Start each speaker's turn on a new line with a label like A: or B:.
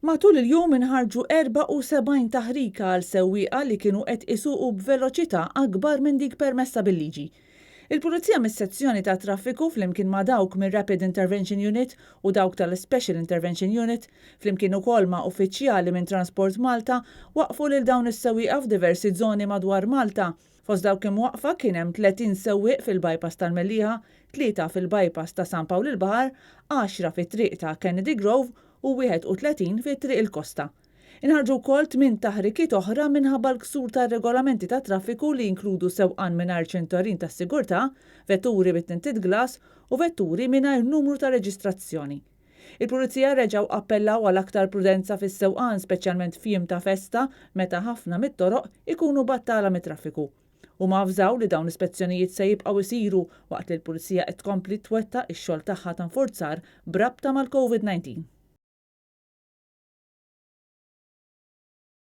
A: Matul il-jum inħarġu 74 taħrika għal sewwieqa li kienu qed isuqu b'veloċità akbar minn dik permessa bil-liġi. Il-Pulizija mis-Sezzjoni tat-Traffiku flimkien ma' dawk mir-Rapid Intervention Unit u dawk tal-Special Intervention Unit, flimkien ukoll ma' uffiċjali minn Transport Malta waqqfu lil dawn is-sewwieqa f'diversi zoni madwar Malta. Fost dawk imwaqqfa kien hemm 30 sewwieq fil-bypass tal-Mellieħa, tlieta fil-bypass ta' San Pawl il-Baħar, għaxra fit-triq ta' Kennedy Grove u 31 fi Triq il-Kosta. Inħarġu wkoll tmien taħrikiet oħra minħabba l-ksur tar-regolamenti tat-traffiku li jinkludu sewqan mingħajr ċintorin tas-sigurtà, vetturi bit-tinted glass u vetturi mingħajr numru ta' reġistrazzjoni. Il-Pulizija reġgħu appellaw għal aktar prudenza fis-sewqan speċjalment f'jiem ta' festa meta ħafna mit-toroq ikunu battala mit-traffiku. Huma avżaw li dawn l-ispezzjonijiet se jibqgħu jsiru waqt li l-Pulizija qed tkompli twettaq ix-xogħol tagħha ta' nfurzar b'rabta mal-COVID-19.